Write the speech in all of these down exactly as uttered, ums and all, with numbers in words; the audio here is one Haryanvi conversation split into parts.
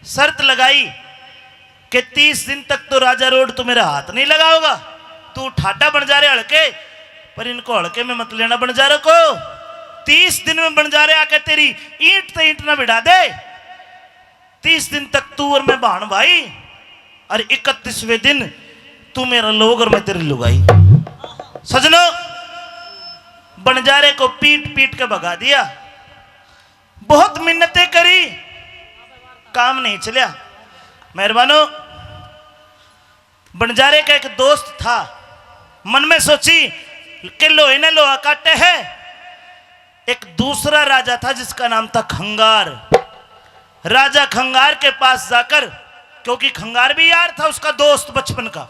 शर्त लगाई कि तीस दिन तक तो राजा रोड तू मेरा हाथ नहीं लगाओगा, तू ठाडा बन जा रहे हल्के, पर इनको हल्के में मत लेना बन जा रहे को। तीस दिन में बन जा रहे आके तेरी ईंट ते ईंट ना भिड़ा दे। तीस दिन तक तू और मैं भाण भाई, और इकतीसवें दिन तू मेरा लोग और मैं तेरी लुगाई। सजनो, बंजारे को पीट पीट के भगा दिया, बहुत मिन्नतें करी, काम नहीं चलिया। मेहरबानो, बंजारे का एक दोस्त था, मन में सोची कि लोहे ने लोहा काटे है। एक दूसरा राजा था जिसका नाम था खंगार। राजा खंगार के पास जाकर, क्योंकि खंगार भी यार था उसका दोस्त बचपन का,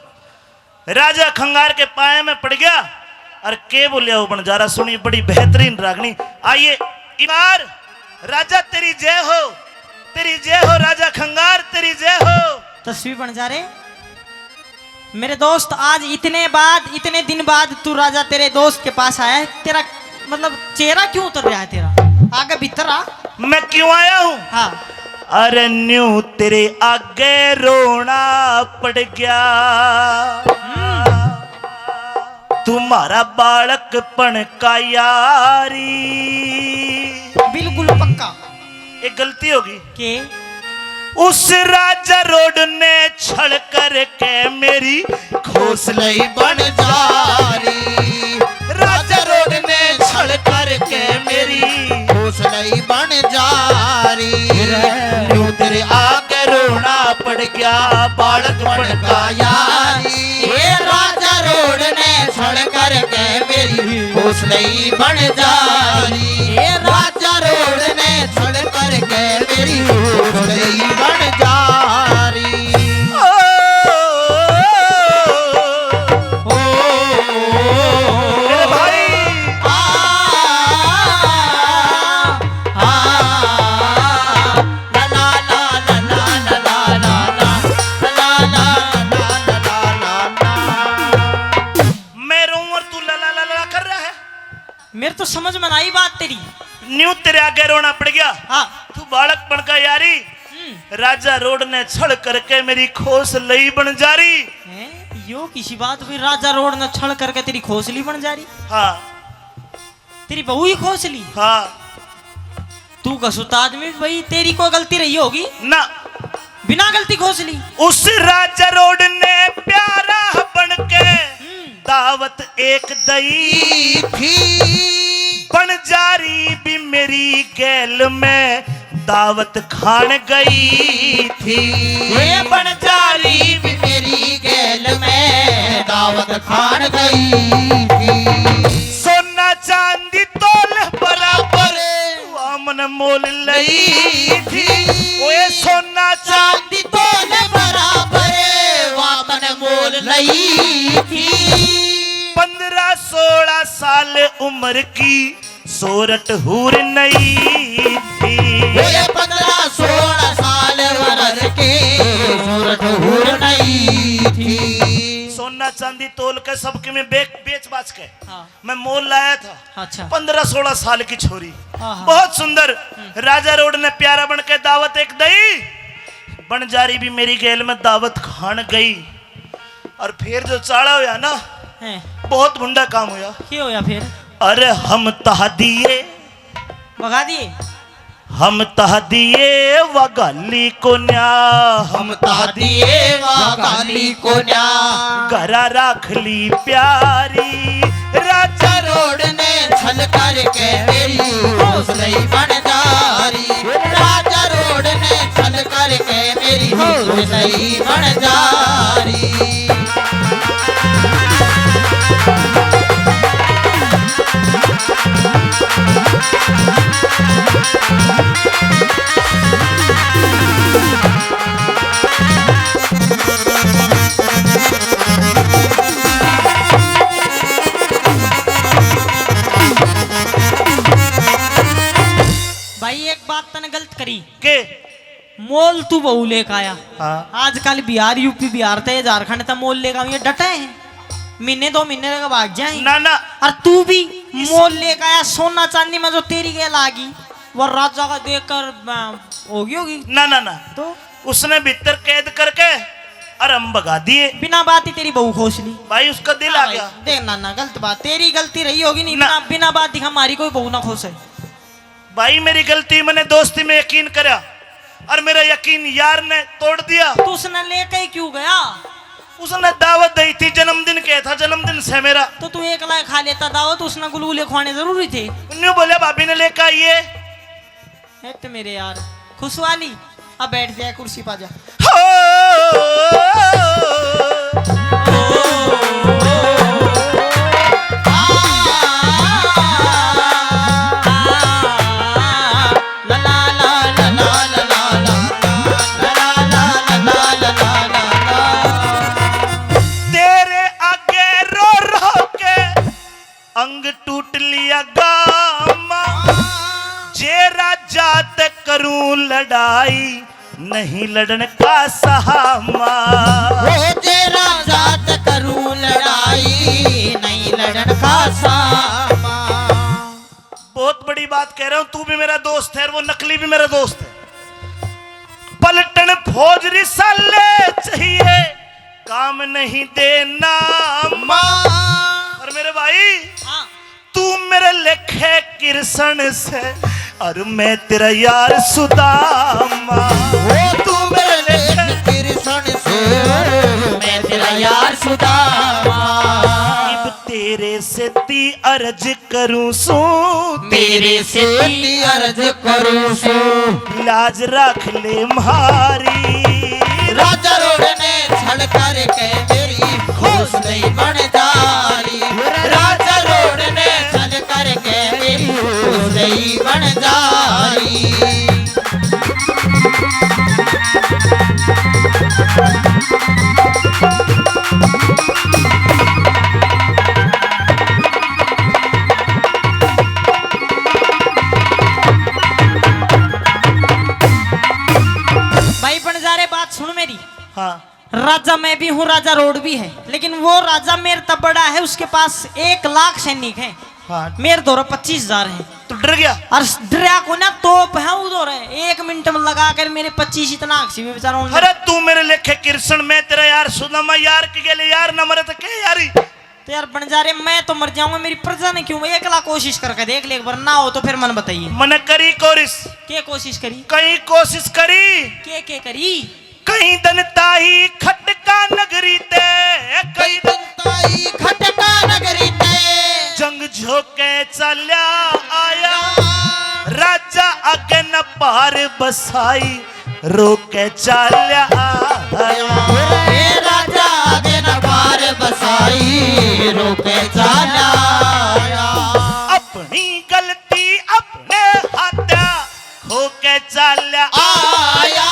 राजा खंगार के पाए में पड़ गया। और के बोलिया वो बंजारा, सुनी बड़ी बेहतरीन रागनी। आइए इमार, राजा तेरी जय हो, तेरी जय हो राजा खंगार, तेरी जय हो। तस्वीर बंजारे, मेरे दोस्त, आज इतने बाद, इतने दिन बाद तू राजा तेरे दोस्त के पास आया है, तेरा मतलब चेहरा क्यों उतर रहा है तेरा? आगे भीतर आ। मैं क्यों आया हूँ? हाँ। अरे न्यू तेरे आगे रोना पड़ गया, तुम्हारा बालकपन का यारी। बिल्कुल पक्का। एक गलती होगी। के? उस राजा रोड ने छल करके मेरी खोसलई बन जारी। राजा रोड ने छल करके मेरी खोसलई बन जारी। न्यू तेरे आगे रोना पड़ गया, बालकपन का यारी। ये राजा रोड ने छल करके मेरी खोसलई बन जारी। ये राजा रोड ने छल करके मेरी खोसलई बन जारी। ओ, ओ, मेरे भाई। आ, आ, आ, ला, ला, ला, ला, ला। मैं रोऊं और तू ला, ला, ला, ला कर रहा है। मेरे तो समझ में ना आई बात तेरी। न्यू तेरे आगे रोना पड़ गया। हाँ। तू बालकपन का यारी। हम्म। राजा रोड ने छल करके मेरी खोसलई बन जारी। हैं? यो किसी बात हुई, राजा रोड ने छल करके तेरी खोसली बन जारी? हाँ। तेरी बहू ही खोसली? हाँ। तू घसुत आदमी भाई, तेरी कोई गलती रही होगी? ना। बिना गलती खोसली? उस राजा रोड ने प्यारा बन के हम्म। दावत एक दई थी। बंजारी भी मेरी गैल में दावत खान गई थी। ये बंजारी भी मेरी गैल में दावत खान गई थी। सोना चांदी तोल बराबर, वा मन मोल लई थी। ओए सोना चांदी तोल बराबर, वा मन मोल लई थी। पन्द्रह सोलह साल उम्र की सोरठ हूर नई थी। ओए पन्द्रह सोलह साल उम्र की सोरठ हूर नई थी। सोना चांदी तोल के सबके में बेच, बेच बाच के हाँ। मैं मोल लाया था। अच्छा। पन्द्रह सोलह साल की छोरी। हाँ, हाँ। बहुत सुंदर। हम्म। राजा रोड ने प्यारा बन के दावत एक दई। बंजारी भी मेरी गैल में दावत खान गई। और फिर जो चाला होया ना, हैं। बहुत भुंडा काम होया। के होया फिर? अरे हम तह दिए। भगा दिए। हम तह दिए वा घाली कोन्या। हम तह दिए वा घाली कोन्या। घरा राख ली प्यारी। राजा रोड ने छल करके मेरी खोसलई बन जारी। राजा रोड ने छल करके मेरी खोसलई बन जारी। भाई, एक बात तने गलत करी। के? मोल तू बहू लेके आया। हाँ। आजकल बिहार, यूपी, बिहार ते झारखंड ते मोल लेके आऊं, ये डटे हैं। महीने दो महीने लेके भाग जाए। ना, ना। और तू भी मोल लेके आया, सोना चांदी में जो तेरी गैल आ गई, वो राजा का देखकर, अ, होगी, होगी। ना, ना, ना। तो? उसने भीतर कैद करके और हम भगा दिए। बिना बात ही तेरी बहू खुश नहीं। भाई, उसका दिल आ गया। देख नाना, गलत बात, तेरी गलती रही होगी नहीं, ना। बिना, बिना बात दिखा हमारी कोई बहू ना खुश है। भाई, मेरी गलती, मैंने दोस्ती में यकीन करा और मेरा यकीन यार ने तोड़ दिया। तू उसने लेके ही क्यों गया? उसने दावत दी थी, जन्मदिन के था, जन्मदिन से मेरा। तो तू एकला खा लेता दावत, उसने गुलगुले खुआने जरूरी थे? न्यू बोले, भाभी ने लेकर आइए। है तो मेरे यार, खुशवाली, अब बैठ जाए कुर्सी पा जा। हो। तेरे आगे रो रो के अंग टूट लिया गामा। जे राजा ते करूं लड़ाई, नहीं लड़न का सहामा। ओ जे राजा ते करूं लड़ाई, नहीं लड़न का सहामा। बहुत बड़ी बात कह रहा हूं, तू भी मेरा दोस्त है और वो नकली भी मेरा दोस्त है। पलटन फौज रिसाले चाहिए, काम नहीं देना माँ। और मेरे भाई, हाँ। तू मेरे लेखे कृष्ण से और मैं तेरा यार सुदामा। ओ तू मेरे लेखे कृष्ण से, मैं तेरा यार सुदामा। इब तेरे से ती अर्ज करूं सू, तेरे से ती अर्ज करूं सू, लाज रख ले म्हारी। राजा रोड ने छल करके मेरी होश नहीं बन जारी। राजा रोड ने छल करके मेरी होश नहीं बन जारी। भाई बन जा रे, बात सुन मेरी। हाँ। राजा मैं भी हूँ, राजा रोड भी है, लेकिन वो राजा मेरे तक बड़ा है, उसके पास एक लाख सैनिक हैं। हाँ। मेरे धोरे पच्चीस हजार हैं। तू डर गया? और डरया को ना, तोप है उधर है, एक मिनट में लगा कर मेरे पच्चीस इतना आखसी में बेचारा उन्होंने। अरे तू मेरे लेखे कृष्ण, मैं तेरा यार सुदामा, यार के गेले यार ना मरे तो के यारी? तो यार बन जा रे, मैं तो मर जाऊंगा, मेरी प्रजा ने क्यों? एकला कोशिश करके देख ले एक बार, ना हो तो फिर मन बताइए। मन करी कोशिश। के कोशिश करी? कई कोशिश करी। के के करी? कई दिन ताई खटका नगरी ते, कई दिन ताई खटका नगरी ते, जंग झोके चाल्या आया, राजा आगे न पार बसाई, रोके चाल्या आया। ए राजा आगे न पार बसाई, रोके चाल्या आया। अपनी गलती अपने हाथा खो के चाल्या आया।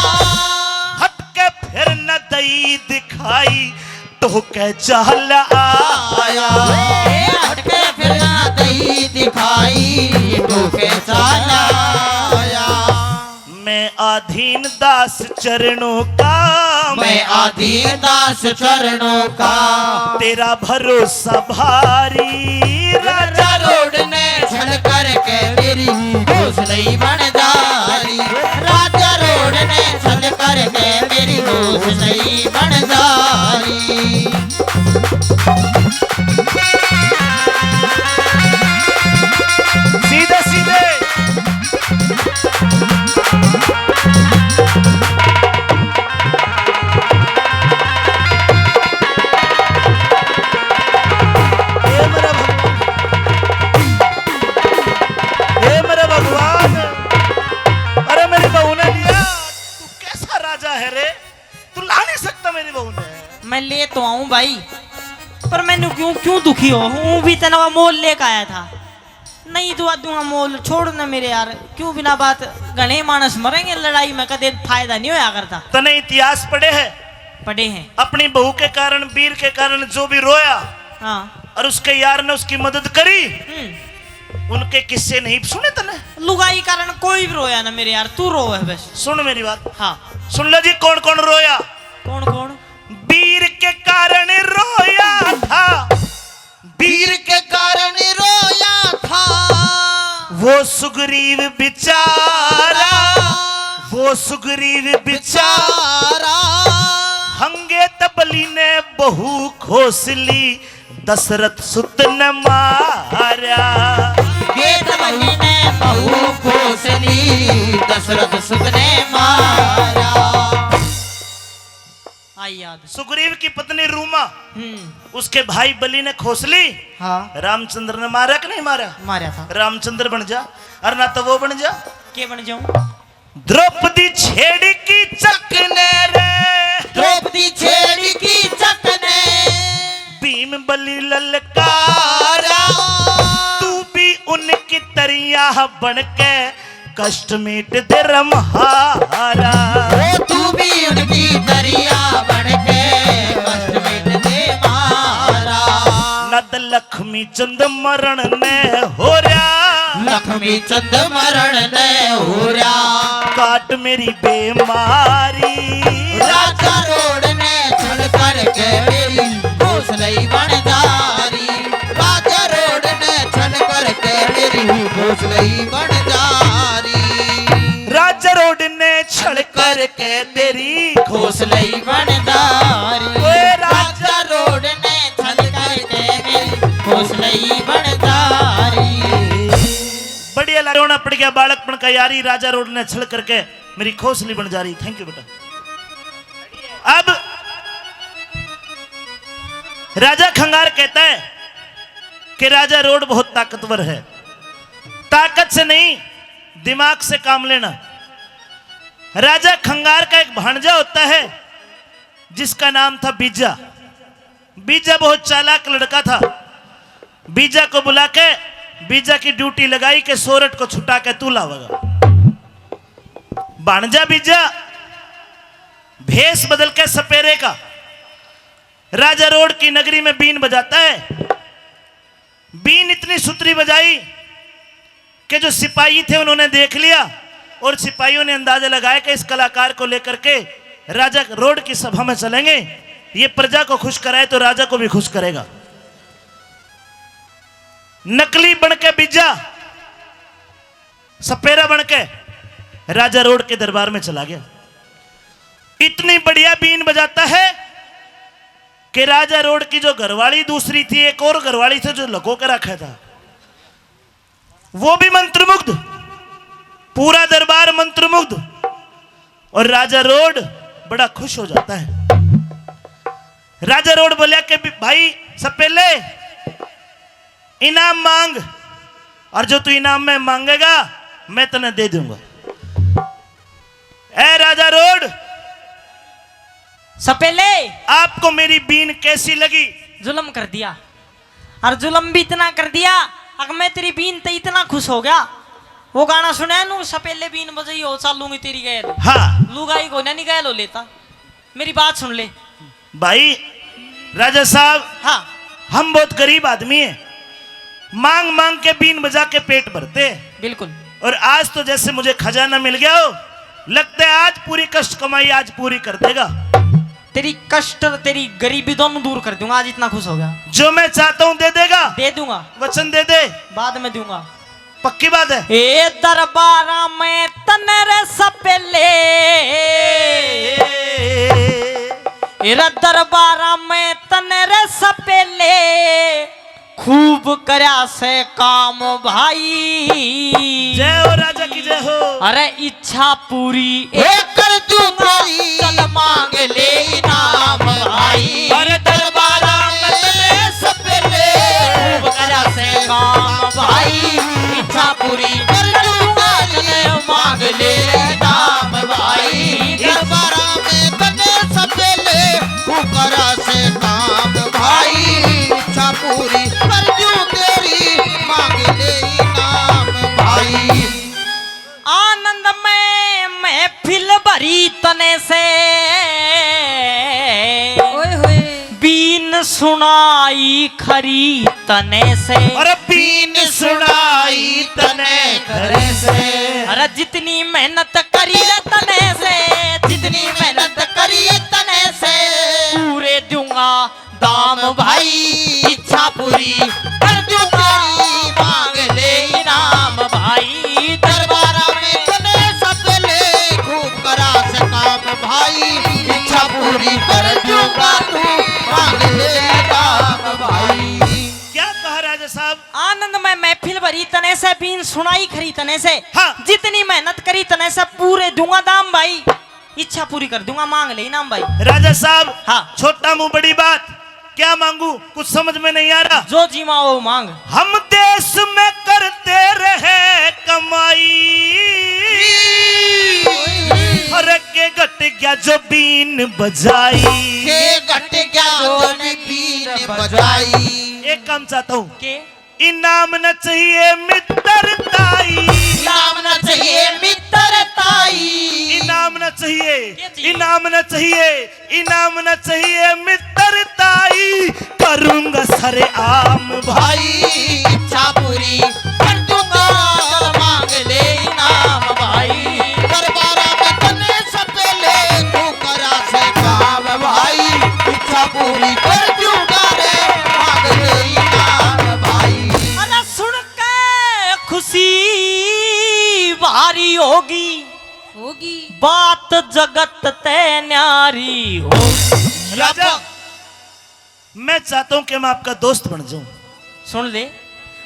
हट के फिर न दई दिखाई, टोके चाल्या आया। ए हट के फिर न दई दिखाई, टोके चाल्या आया। मैं अधीन दास चरणों का, मैं अधीन दास चरणों का, तेरा भरोसा भारी। राजा रोड ने छल करके मेरी होश नहीं बन जारी। राजा रोड ने छल करके मेरी होश नहीं बन जारी। सीधे सीधे। हे मेरा भगवान, हे मेरा भगवान, अरे मेरी बहू ने लिया, तू कैसा राजा है रे? तू ला नहीं सकता मेरी बहू ने। मैं ले तो आऊं भाई, पर मैनू क्यों, क्यों दुखी हो? हूं भी तने वा मोल लेके आया था। नहीं दुआ दूंगा मोल, छोड़ ना मेरे यार। क्यों बिना बात, घणे मानस मरेंगे लड़ाई में, कदे फायदा नहीं होया करता। तने इतिहास पढ़े है? पढ़े हैं। अपनी बहू के कारण, वीर के कारण जो भी रोया, हाँ। और उसके यार ने उसकी मदद करी, हम्म। उनके किस्से नहीं सुने तने? लुगाई कारण कोई भी रोया ना मेरे यार, तू रोवे बस। सुन मेरी बात। हाँ। सुन लो जी, कौन कौन रोया? कौन कौन? वीर के कारण रोया था, वीर के कारण रोया था वो सुग्रीव बेचारा। ओ सुग्रीव बिचारा, हंगे तै बलि नै बहू खोसली, दशरथ सुत नै मारया। हंगे तै बलि नै बहू खोसली, दशरथ सुत नै मारया। आई याद। सुग्रीव की पत्नी रूमा, हम्म। उसके भाई बलि नै खोसली। हाँ। रामचंद्र नै मारया कि नहीं मारया? मारया था। रामचंद्र बन जा, और ना तो वो बन जा। के बन जाऊं? द्रौपदी छेड़ी कीचक नै रे। द्रौपदी छेड़ी कीचक नै। भीम बलि ललकारा। तू भी उनकी तरिया बन के कष्ट मेट दे रे म्हारा। ओ तू भी उनकी तरिया बन के कष्ट मेट दे म्हारा। नद लक्ष्मी चंद मरण नै होरया। लक्ष्मी चंद मरण नै होरया। काट मेरी बेमारी। राजा रोड नै छल करके मेरी खोसलई बन जा री। राजा रोड नै छल करके मेरी खोसलई बन जा री। राजा रोड नै छल करके तेरी खोसलई बन जा री। ओए राजा राजा रोड नै छल करके मेरी खोसलई बन जा री। बढ़िया लग रोना पड़ गया बालकपन का यारी, राजा रोड नै छल करके मेरी खोसली बन जा री। Thank you बेटा। अब राजा खंगार कहता है कि राजा रोड बहुत ताकतवर है, ताकत से नहीं, दिमाग से काम लेना। राजा खंगार का एक भांजा होता है जिसका नाम था बीजा। बीजा बहुत चालाक लड़का था। बीजा को बुला के बीजा की ड्यूटी लगाई कि सोरठ को छुटा के तू लावेगा। भांजा बीजा भेष बदल के सपेरे का राजा रोड की नगरी में बीन बजाता है। बीन इतनी सुथरी बजाई कि जो सिपाही थे उन्होंने देख लिया और सिपाहियों ने अंदाजा लगाया कि इस कलाकार को लेकर के राजा रोड की सभा में चलेंगे, ये प्रजा को खुश कराए तो राजा को भी खुश करेगा। नकली बन के बीजा सपेरा बन के राजा रोड के दरबार में चला गया। इतनी बढ़िया बीन बजाता है कि राजा रोड की जो घरवाली दूसरी थी, एक और घरवाली थी जो लुको के रखा था, वो भी मंत्रमुग्ध, पूरा दरबार मंत्रमुग्ध। और राजा रोड बड़ा खुश हो जाता है। राजा रोड बोलिया कि भाई सपेले, इनाम मांग, और जो तू इनाम में मांगेगा मैं तने दे दूंगा। ए राजा रोड, सपेले, आपको मेरी बीन कैसी लगी? जुल्म कर दिया, और जुल्म भी इतना कर दिया, अगर मैं तेरी बीन ते इतना खुश हो गया। वो गाना सुना नू, सपेले बीन बजाई हो, चालूंगी तेरी गैल। हाँ। लुगाई को ना नहीं गैल हो लेता। मेरी बात सुन ले। भाई राजा साहब, हाँ। हम बहुत गरीब आदमी हैं, मांग मांग के बीन बजा के पेट भरते हैं। बिल्कुल। और आज तो जैसे मुझे खजाना मिल गया हो, लगता है आज पूरी कष्ट कमाई आज पूरी कर देगा। तेरी कष्ट, तेरी गरीबी दोनों दूर कर दूंगा, आज इतना खुश हो गया। जो मैं चाहता हूँ दे देगा। दे दूंगा। वचन दे दे। बाद में दूंगा। पक्की बात है। ए दरबारा में तने रे सपेले, ए रे दरबारा में तने रे सपेले, खूब करया से काम भाई। जय हो राजा की जय हो। अरे इच्छा पूरी ए कर दूंगा, चल मांग ले इनाम भाई। अरे दरबारा में तने सपेले, खूब करया से काम भाई। इच्छा पूरी कर दूंगा, चल मांग ले इनाम भाई। दरबारा में तने सपेले, खूब करया से काम भाई। इच्छा पूरी कर दूं तेरी, मांग ले इनाम भाई। आनंद में महफिल भरी तने से, ओए होए। बीन सुनाई खरी तने से। अरे बीन सुनाई तने खरी से। अरे जितनी मेहनत करी रे तने से, जितनी मेहनत करी तने से, पूरे दूंगा दाम भाई, इच्छा पूरी कर दूं तेरी, मांग ले इनाम भाई। दरबारा में तने सपेले, खूब कर दूंगा तू मांग ले दाम भाई। क्या कहा राजा साहब? आनंद में महफिल भरी तने से, बीन सुनाई खरी तने से। हाँ। जितनी मेहनत करी तने से, पूरे दूंगा दाम भाई। इच्छा पूरी कर दूंगा, मांग ले इनाम भाई। राजा साहब, हाँ। छोटा मुंह बड़ी बात, क्या मांगू, कुछ समझ में नहीं आ रहा। जो जी मांगो मांग। हम देश में करते रहे कमाई, अरे के घट गया जो बीन बजाई। के घट गया जो बीन बजाई। एक काम चाहता हूँ। के? इनाम न चाहिए मित्रताई। इनाम न चाहिए मित्रताई। इनाम न चाहिए, क्या चाहिए? इनाम न चाहिए, इनाम न चाहिए मित्रताई। करूंगा सरेआम भाई। भाई, इच्छा पूरी कर दूंगा, मांग ले इनाम भाई। दरबारा में तने से पहले तू करा से काम भाई। इच्छा पूरी कर दूंगा रे, मांग ले इनाम भाई। अरे सुन के खुशी भारी होगी, होगी। बात जगत ते न्यारी होगी। राजा, मैं चाहता हूं कि मैं आपका दोस्त बन जाऊं। सुन ले,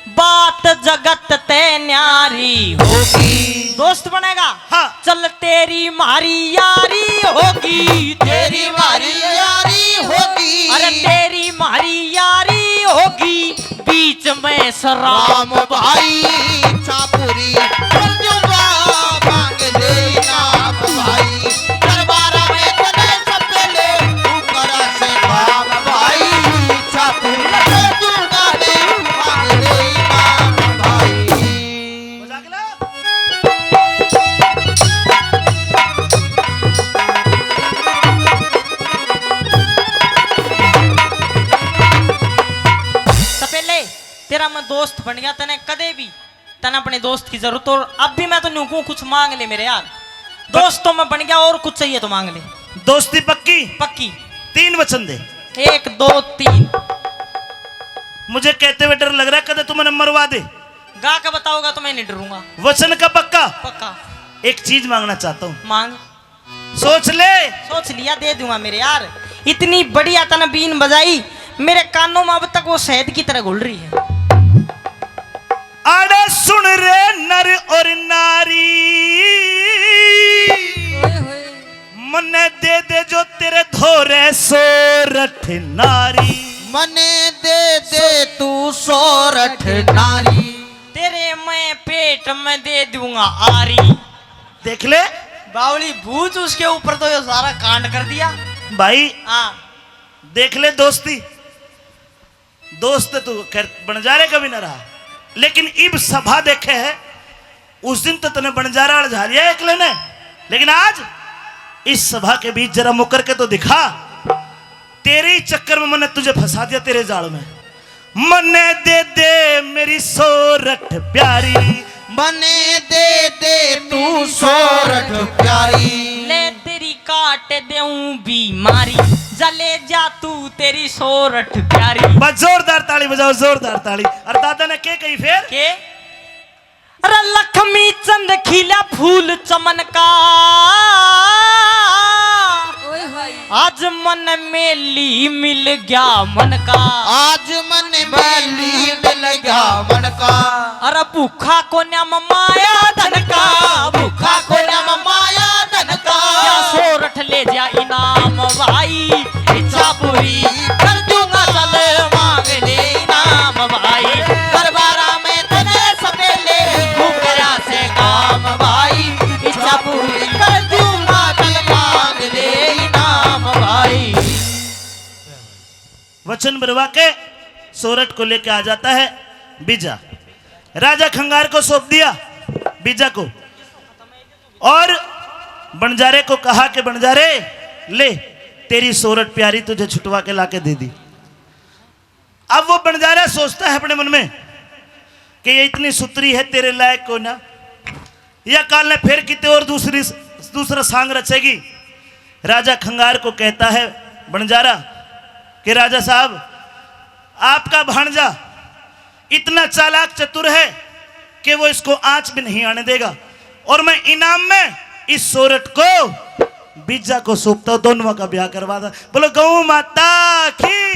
बात जगत ते न्यारी होगी। दोस्त बनेगा? हाँ। चल तेरी म्हारी यारी होगी, तेरी म्हारी यारी होगी। अरे तेरी म्हारी यारी होगी, बीच में शराब। राम भाई, इच्छा पूरी कर दूंगा, मांग ले इनाम भाई। दरबारा में तने से पहले तू करा से काम भाई। इच्छा पूरी कर दूंगा रे, मांग ले इनाम भाई। तपेले, तेरा मैं दोस्त बन गया, तने कदे भी तने अपने दोस्त की जरूरत, और अब भी मैं तो न्यू कहूं, कुछ मांग ले मेरे यार। दोस्त तो मैं बन गया, और कुछ चाहिए तो मांग ले। दोस्ती पक्की? पक्की। तीन वचन दे। एक, दो, तीन। मुझे कहते हुए डर लग रहा है, कदे तू मने मरवा दे। गा के बताओगा तो मैं नहीं डरूंगा। वचन का पक्का? पक्का। एक चीज मांगना चाहता हूँ। मांग। सोच ले। सोच लिया, दे दूंगा मेरे यार। इतनी बढ़िया तने बीन बजाई, मेरे कानों में अब तक वो शहद की तरह घुल रही है। अरे सुन रे नर और नारी, मने दे दे जो तेरे धोरे सोरठ नारी। मने दे दे तू सोरठ नारी। तेरे मैं पेट में दे दूंगा आरी। देख ले। बावली भूत, उसके ऊपर तो ये सारा कांड कर दिया। भाई, हाँ। देख ले दोस्ती, दोस्त तू खैर बंजारे का भी ना रहा, लेकिन इब सभा देखे है, उस दिन तो तने बंजारा वाला झालिया एकले ने, लेकिन आज इस सभा के बीच जरा मुकर के तो दिखा। तेरे ही चक्कर में मैंने तुझे फंसा दिया, तेरे जाल में। मने दे दे मेरी सोरठ प्यारी। मने दे दे तू सोरठ प्यारी। ले तेरी काट देऊं बीमारी, जा ले जा तू तेरी सोरठ प्यारी। बस जोरदार ताली बजाओ, जोरदार ताली। और दादा ने के कही फिर? के? अरे लक्ष्मी चंद खिला फूल चमन का, ओए होए। आज मन मेली मिल गया मन का। आज मन मेली मिल गया मन का। अरे भूखा कोन्या म माया धन का, भूखा कोन्या म माया धन का। या सोरठ ले जा इनाम भाई, इच्छा पूरी कर दूंगा, चल मांग ले इनाम भाई। दरबारा में तने सपेले, तू करा से काम भाई, इच्छा पूरी कर दूंगा, चल मांग ले इनाम भाई। वचन बरवा के सोरठ को लेके आ जाता है बीजा। राजा खंगार को सौंप दिया बीजा को, और बंजारे को कहा कि बंजारे, ले, तेरी सोरठ प्यारी तुझे छुटवा के लाके दे दी। अब वो बंजारा सोचता है अपने मन में कि ये इतनी सुतरी है, तेरे लायक कोई ना, या काल ने फिर किते और दूसरी, दूसरा सांग रचेगी। राजा खंगार को कहता है बंजारा कि राजा साहब, आपका भांजा इतना चालाक चतुर है कि वो इसको आंच भी नहीं आने देगा, और मैं इनाम में इस सोरठ को बीजा को सूपता दोनों का ब्याह करवा दा। बोलो गौ माता की।